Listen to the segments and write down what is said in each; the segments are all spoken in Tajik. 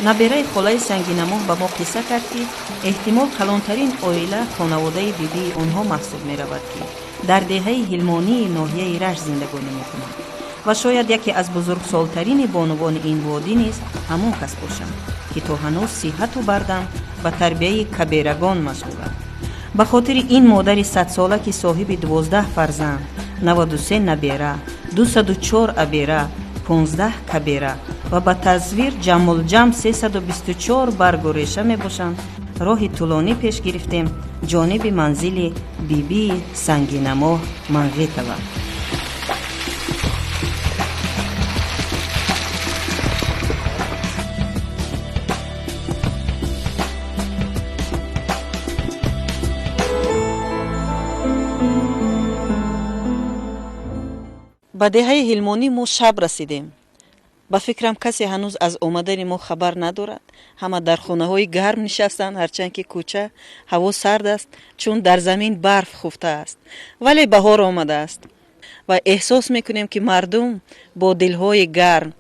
Набераи холаи Сангинамоҳ ба мо қисса кард, ки эҳтимол калонтарин оила хонаводаи бибии онҳо маҳсуб меравад, ки дар деҳаи Ҳилмонии ноҳияи Рашт зиндагонӣ мекунанд ва шояд яке аз бузургсолтарини бонувони ин водӣ низ ҳамон кас бошанд, ки то ҳанӯз сиҳату бардам ба тарбияи каберагон машғуланд. Ба хотири ин модари садсола, ки соҳиби 12 фарзанд, 93 набера, 204 абера, 15 кабера ва ба тасвир ҷамъулҷамъ 324 баргу реша мебошанд, роҳи тӯлонӣ пеш гирифтем ҷониби манзили бибии Сангинамоҳ Манғитова. Ба деҳаи Ҳилмонӣ мо шаб расидем. Ба фикрам, касе ҳанӯз аз омадани мо хабар надорад. Ҳама дар хонаҳои гарм нишастанд, ҳарчанд ки кӯча ҳаво сард аст, чун дар замин барф хуфтааст, вале баҳор омадааст ва эҳсос мекунем, ки мардум бо дилҳои гарм,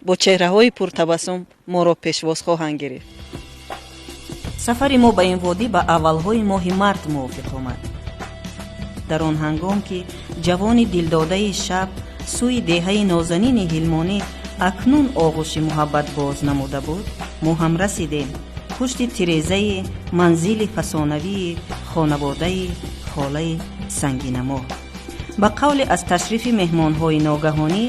бо чеҳраҳои пуртабассум моро пешвоз хоҳанд гирифт. Сафари мо ба ин водӣ ба аввалҳои моҳи март мувофиқ омад. Дар он ҳангом, ки ҷавони дилдодаи шаб сӯи деҳаи нозанини Ҳилмонӣ акнун оғӯши муҳаббат боз намуда буд, мо ҳам расидем пушти тирезаи манзили фасонавии хонаводаи холаи Сангинамоҳ. Ба қавле, аз ташрифи меҳмонҳои ногаҳонӣ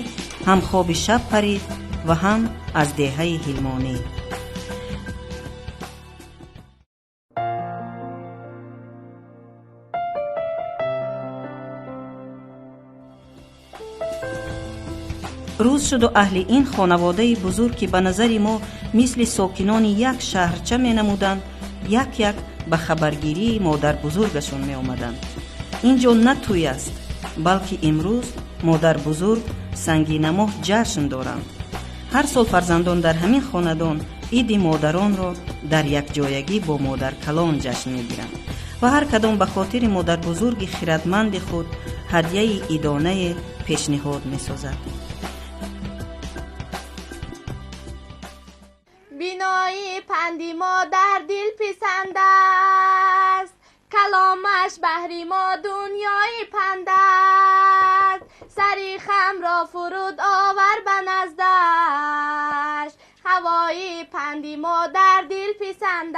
ҳам хоби шаб парид ва ҳам аз деҳаи Ҳилмонӣ. Рӯз шуду аҳли ин хонаводаи бузург, ки ба назари мо мисли сокинони як шаҳрча менамуданд, як як ба хабаргирии модарбузургашон меомаданд. Ин ҷо на тӯй аст, балки имрӯз модарбузург Сангинамоҳ ҷашн доранд. Ҳар сол фарзандон дар ҳамин хонадон иди модаронро дар якҷоягӣ бо модаркалон ҷашн мегиранд ва ҳар кадом ба хотири модарбузурги хиратманди худ ҳадяи идонае пешниҳод месозад. Бинои панди мо дар дил писанд аст, каломаш баҳри мо дунёи панд аст. Сари хамро фуруд овар ба наздаш, ҳавои панди мо дар дил писанд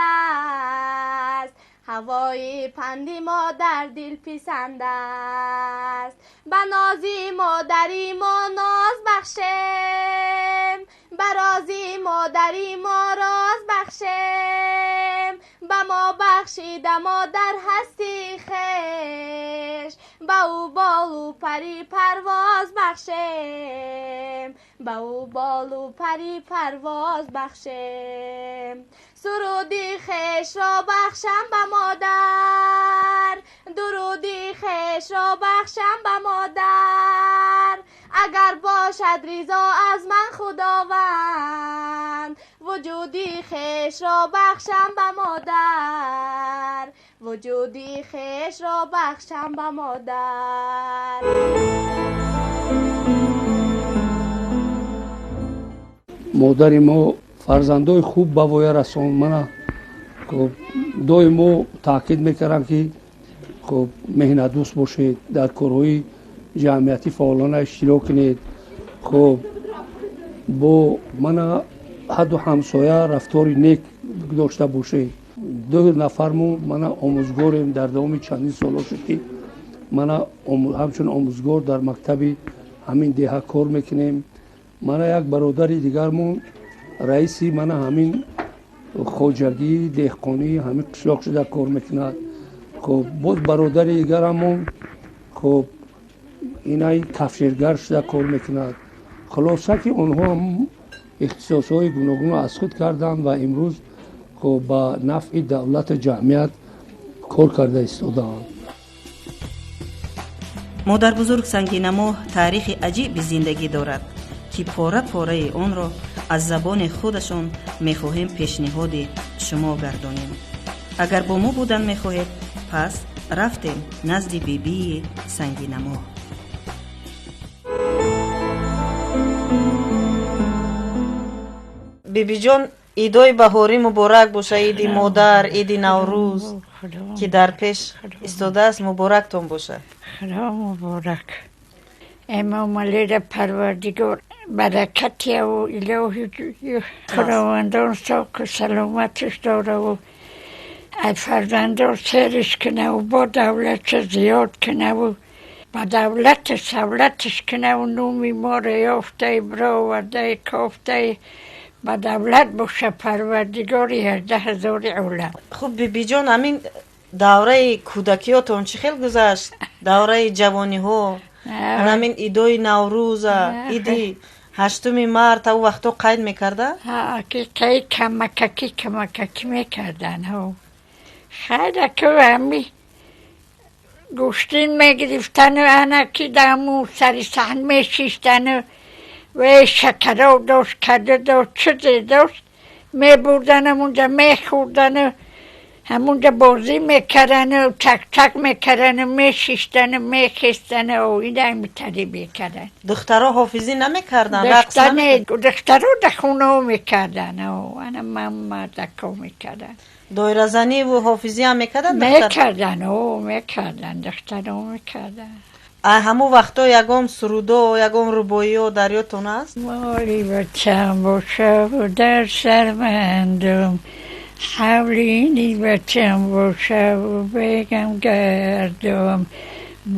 аст. Ҳавои панди мо дар дил писанд аст. Ба нози модари мо ноз бахшем, ба рози модари мо роз бахшем. Ба мо бахшида модар ҳасти хеш, ба ӯ болу пари парвоз бахшем, ба ӯ болу пари парвоз бахшем. Суруди хешро бахшам ба модар, дуруди хешро бахшам ба модар. Агар бошад ризо аз ман Худованд, вуҷуди хешро бахшам ба модар, вуҷуди хешро бахшам ба модар. Модари мо фарзандои хуб ба воя расон. Мана хуб доим мо таъкид мекардам, ки хуб меҳнатдӯст бошед, дар корҳои ҷамъиятӣ фаъолона иштирок кунед, хуб бо мана ҳадду ҳамсоя рафтори нек дошта бошед. Ду нафармо мана омӯзгорем. Дар давоми чандин солҳо шуд, ки мана ҳамчун омӯзгор дар мактаби ҳамин деҳа кор мекунем. Мана як бародари дигармон раиси мана ҳамин хоҷагии деҳқонии ҳамин қишлоқ шуда кор мекунад. Хуб боз бародари дигарамон хуб инай кафшергар шуда кор мекунад. Хулоса, ки онҳо ҳам ихтисосҳои гуногунро аз худ карданд ва имрӯз хуб ба нафъи давлату ҷамъият кор карда истодаанд. Модарбузург Сангинамоҳ таърихи аҷиби зиндагӣ дорад, ки пора пораи онро аз забони худашон мехоҳем пешниҳоди шумо гардонем. Агар бо мо будан мехоҳед, пас рафтем назди бибии Сангинамоҳ. Бибиҷон, Идои баҳорӣ муборак боша, иди модар, иди Наврӯз, ки дар пеш истодааст, муборактон боша. Худо муборак. Эмомалиро Парвардигор баракатияву илоҳи худовандон соку саломатиш дораву ай фарзандон сериш кунаву бо давлатша зиёд кунаву ба давлати савлатиш кунаву нуми моро ёфтаи бировардаи кофтаи ба давлат боша Парвардигори 18 000 олам. Хуб, бибиҷон, ҳамин давраи кӯдакиётон чӣ хел гузашт, давраи ҷавониҳо, ҳамин идои Наврӯза, иди 8-уми март ав вақтҳо қайд мекарда? Қай камакаки камакаки мекардан. Хайраку ҳами гӯштин мегирифтану анаки даму сари саҳн мешиштану ве шакаро дошт, каду дошт, чизе дошт, мебурдан, ҳамунҷа мехӯрдану ҳамунҷа бозӣ мекардану чак-чак мекардану мешиштану мехестану ина ҳамитари мекардан. Духтаро ҳофизӣ намекарданд? Духтаро дар хонаҳо мекардан, ана ман мардако мекардан. Доиразаниву ҳофизӣ ҳам мекарданд? Мекардан, мекардан, духтаро мекардан. Ҳамун вақтҳо ягон сурудо, ягон рубоиё дар ёдтон аст? Моли бачам бошаву дар сарбандум, ҳавлини бачам бошаву бегам гардум,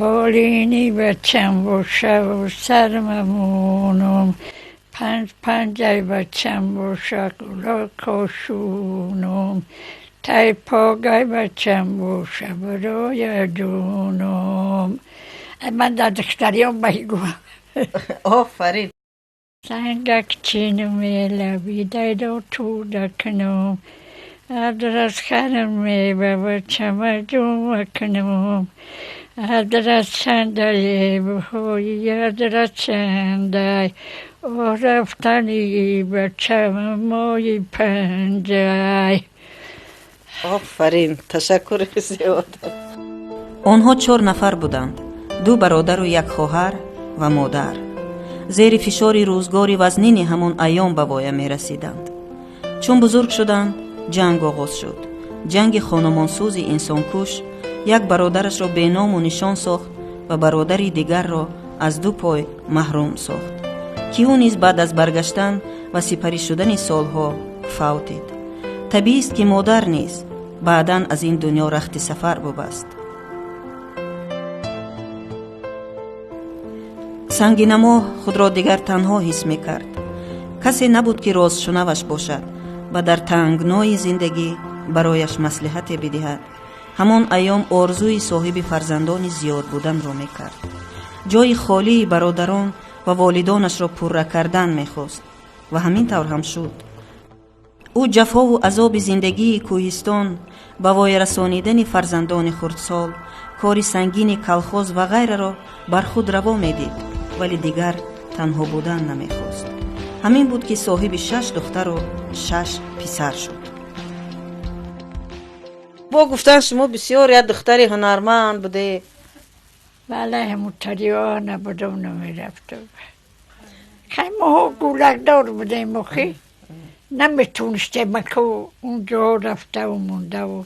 болини бачам бошаву сармамунум, панҷ панҷай бачам боша гуло кошунум, тай погай бачам боша бароя ҷунум. Ман дар духтариём баҳигӯям. Офарин. Сангак чинум мелавидайро тӯдакунум, адрасхарам мебабачама ҷумакунум, адрасчандаебҳои адрасчандай, о рафтани бачама мои панҷай. Офарин, ташаккури зиёд. Онҳо чор нафар буданд: ду бародару як хоҳар ва модар. Зери фишори рӯзгори вазнини ҳамон айём ба воя мерасиданд. Чун бузург шуданд, ҷанг оғоз шуд. Ҷанги хономонсӯзи инсонкуш як бародарашро беному нишон сохт ва бародари дигарро аз ду пой маҳрум сохт, ки ӯ низ баъд аз баргаштан ва сипарӣ шудани солҳо фавтид. Табиист, ки модар низ баъдан аз ин дунё рахти сафар бубаст. Сангинамоҳ худро дигар танҳо ҳис мекард. Касе набуд, ки розшунаваш бошад ва дар тангнои зиндагӣ барояш маслиҳате бидиҳад. Ҳамон айём орзуи соҳиби фарзандони зиёд буданро мекард. Ҷои холии бародарон ва волидонашро пурра кардан мехост ва ҳамин тавр ҳам шуд. Ӯ ҷафову азоби зиндагии кӯҳистон, ба воя расонидани фарзандони хурдсол, кори сангини калхоз ва ғайраро бар худ раво медид, вале дигар танҳо будан намехост. Ҳамин буд, ки соҳиби шаш духтару шаш писар шуд. Бо гуфтан, шумо бисёр як духтари ҳунарманд буде. Бале, ҳамутариҳо набудам, намерафтам. Хай, моҳо гулакдор будем, охи наметонистем аку унҷо рафтаву мондаву.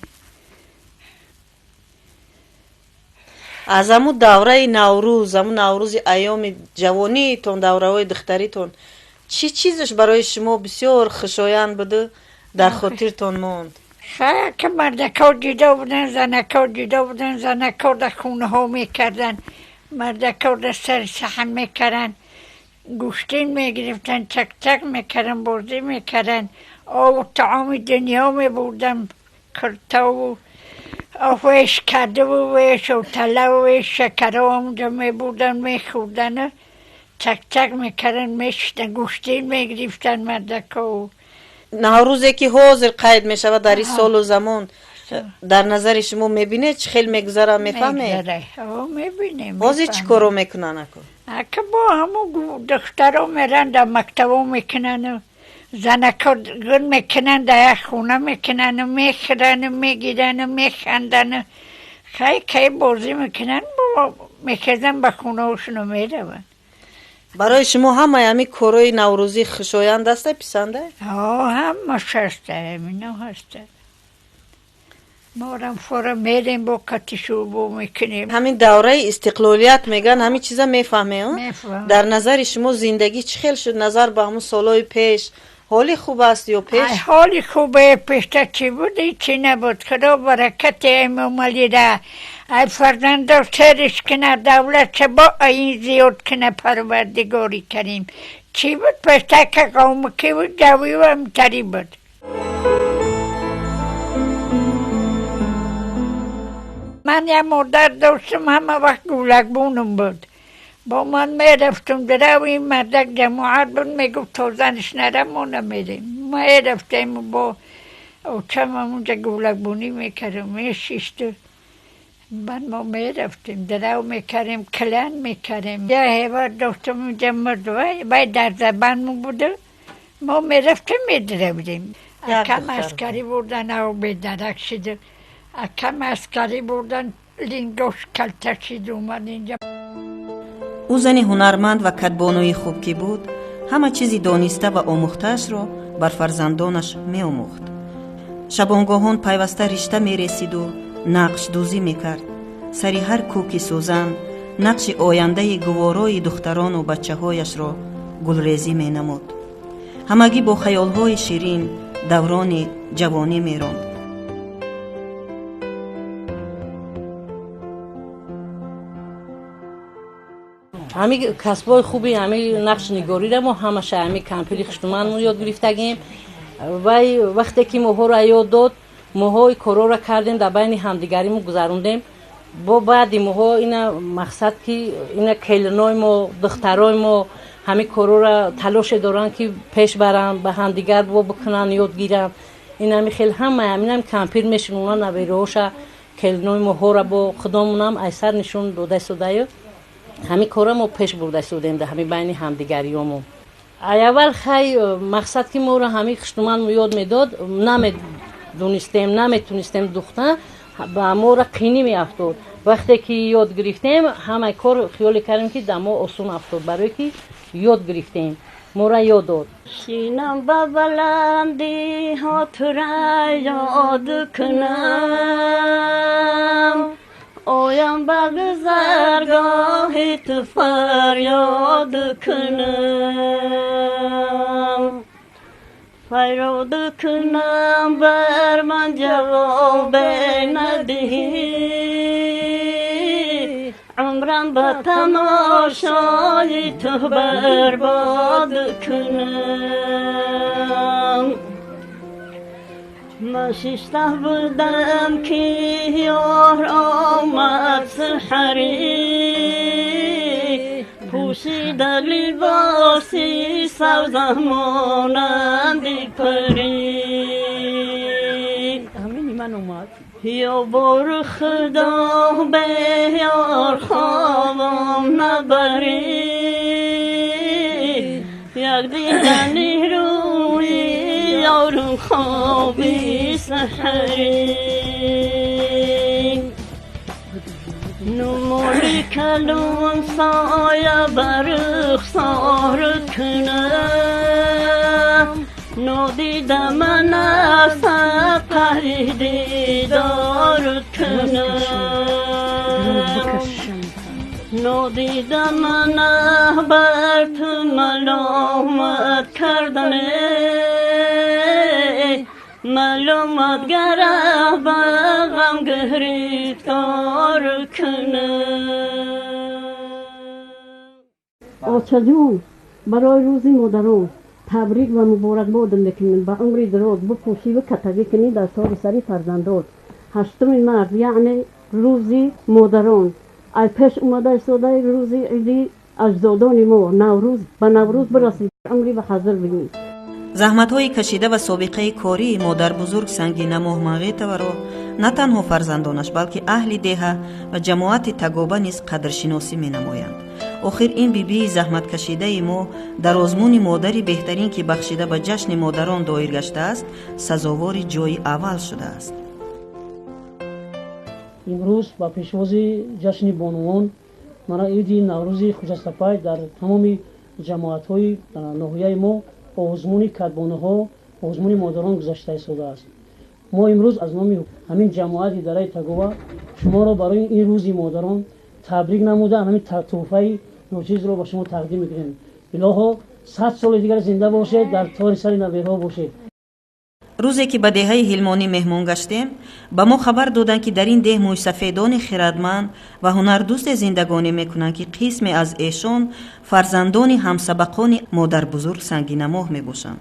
Аз ҳамун давраи Наврӯз, ҳамун Наврӯзи айёми ҷавониитон, давраҳои духтаритон, чӣ чизаш барои шумо бисёр хушоянд буду дар хотиртон монд? Хай, ки мардакҳо ҷудо буданд, занакҳо ҷудо буданд. Занакҳо дар хонаҳо мекарданд, мардакҳо дар сари саҳн мекарданд, гӯштин мегирифтанд, чак-чак мекарданд, бозӣ мекарданд, обу таоми дунё мебурданд, куртову веш кадуву веш оталаву веш шакаро ҳамунҷо мебурданд, мехӯрдану чак-чак мекарданд, мешиштанд, гӯштин мегирифтанд мардакҳо. Наврӯзе, ки ҳозир қайд мешавад дар ин солу замон, дар назари шумо мебинед, чӣ хел мегузарад, мефаҳмед? Мебинем. Ҳозир чӣ коро мекунанд аку? Ака, бо ҳамун духтаро меранд, дар мактабо мекунану занакҳо гул мекунанд, дар як хона мекунану мехӯрану мегирану механдану хай кай бозӣ мекунанд, мехезанд, ба хонаҳошону мераванд. Барои шумо ҳамаи ҳамин корҳои наврӯзӣ хушоянд аста, писанда? Ҳамаш ҳаста, ҳамино ҳаста. Морам фора мерем, бо катишу бо мекунем. Ҳамин давраи истиқлолият мегӯянд, ҳамин чиза мефаҳмем? Дар назари шумо зиндагӣ чӣ хел шуд назар ба ҳамун солҳои пеш? Ҳоли хуб аст ё пеш? Ҳоли хубе, пешта чӣ буд, чӣ набуд. Худо баракати Эмомалира, ай фарзандо сериш кина, давлатша бо ин зиёд кина, Парвардигори карим. Чӣ буд пешта, ка қавмки буд, ҷавию ҳамтарӣ буд. Ман як модар доштам, ҳама вақт гулакбонам буд. Бо ман мерафтам дарав, ин мардак ҷамоат буд, мегуфт то занаш нара мо намерем. Мерафтем бо очам ҳамунҷа гулакбонӣ мекардем, мешишту. Баъд мо мерафтем, дарав мекардем, калан мекардем. Як ҳевар доштам унҷа мурд, вай дар забанмон буду. Мо мерафтем, медаравидем. Акам аскарӣ бурдан, ав бедарак шиду. Акам аскарӣ бурдан, лингош калта шид, омад инҷа. Ӯ зани ҳунарманд ва кадбонуи хуб ки буд, ҳама чизи дониста ва омӯхтаашро бар фарзандонаш меомӯхт. Шабонгоҳон пайваста ришта мересиду нақшдӯзӣ мекард. Сари ҳар кӯки сӯзан нақши ояндаи гуворои духтарону бачаҳояшро гулрезӣ менамуд. Ҳамагӣ бо хаёлҳои ширин даврони ҷавонӣ меронд. Ҳамин касбҳои хуби ҳамин нақшнигориро мо ҳамаша ҳамин кампири хуштуманмон ёд гирифтагем. Вай вақте ки моҳоро ёд дод, моҳои корҳоро кардем, дар байни ҳамдигаримон гузарондем. Бо баъди моҳо ина мақсад ки ина келинои мо, духтарои мо ҳамин корҳоро талоше доранд ки пеш баранд, ба ҳамдигар бо бикунанд, ёд гиранд. Ин ҳами хел ҳама ҳаминам кампир мешинонанд набераҳоша, келинои моҳоро бо худомонам айсар нишон дода истодаю. Ҳамин корро мо пеш бурда истодем дар ҳамин байни ҳамдигариёмон. Аввал хай мақсад ки моро ҳамин хуштуманмо ёд медод, намедонистем, наметонистем духтан, ба моро қинӣ меафтод. Вақте ки ёд гирифтем, ҳамаи кор хиёле кардем ки дар мо осон афтод, барое ки ёд гирифтем, моро ёд дод. Шинам ба баландиҳо тура ёд кунам, оям ба гузаргоҳи ту фарёд кунам, фарёд кунам, бар ман ҷавобе надиҳӣ, умрам ба тамошои ту барбод кунам. Ман шишта будам ки ёр омад саҳарӣ, пӯшида либоси сабз монанди парӣ. Ҳамини ман омад. Ё бори худо бе ёр хобам набарӣ, як дидани рӯи ёру хоби саҳарӣ. Нумоли калон соя бар рухсор кунам, нодида ман аз қаҳри дидор кунам, нодида ман бар ту маломат кардане, маломат гара ба ғам гирифтор кунам. Очаҷон, барои рӯзи модарон табрик ва муборакбодам мекунем. Ба умри дароз бупӯшиву катагӣ кунӣ дар тору сари фарзандот. 8 март, яъне рӯзи модарон, ай пеш омада истодаи рӯзи иди аҷдодони мо Наврӯз, ба Наврӯз бирасид, умри ба ҳазир бинӣ. Заҳматҳои кашида ва собиқаи кории модарбузург Сангина Моҳмағетоваро на танҳо фарзандонаш, балки аҳли деҳа ва ҷамоати Тагоба низ қадршиносӣ менамоянд. Охир ин бибии заҳматкашидаи мо дар озмуни модари беҳтарин, ки бахшида ба ҷашни модарон доир гаштааст, сазовори ҷойи аввал шудааст. Имрӯз ба пешвози ҷашни бонувон, мана иди Наврӯзи хуҷастапай дар тамоми Ҷамоатҳои ноҳияи мо озмуни кадбонуҳо, озмуни модарон гузашта истодааст. Мо имрӯз аз номи ҳамин ҷамоати Дараи Тагова шуморо барои ин рӯзи модарон табрик намуда, ҳамин тӯҳфаи ночизро ба шумо тақдим мекунем. Илоҳо, 100 соли дигар зинда бошед, дар тори сари наберҳо бошед. Рӯзе ки ба деҳаи Ҳилмонӣ меҳмон гаштем, ба мо хабар доданд, ки дар ин деҳ мӯйсафедони хирадманд ва ҳунардӯсте зиндагонӣ мекунанд, ки қисме аз эшон фарзандони ҳамсабақони модарбузург Сангинамоҳ мебошанд.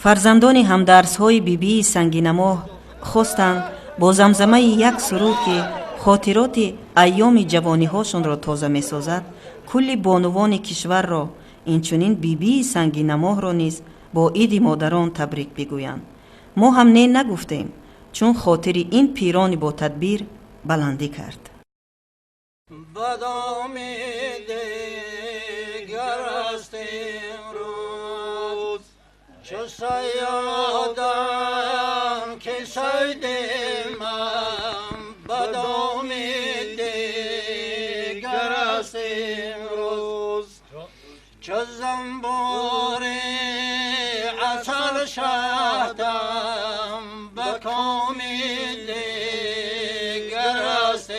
Фарзандони ҳамдарсҳои бибии Сангинамоҳ хостанд бо замзамаи як суруд, ки хотироти айёми ҷавониҳошонро тоза месозад, кулли бонувони кишварро, инчунин бибии Сангинамоҳро низ бо иди модарон табрик бигӯянд. Мо ҳам не нагуфтем, чун хотири ин пирони ботадбир баландӣ кард. Ба доми дигар аст имрӯз, чу саёдам, ки сайдимам ба доми дигар аст имрӯз, чу занбури асал шаҳдам ба коми дигар аст.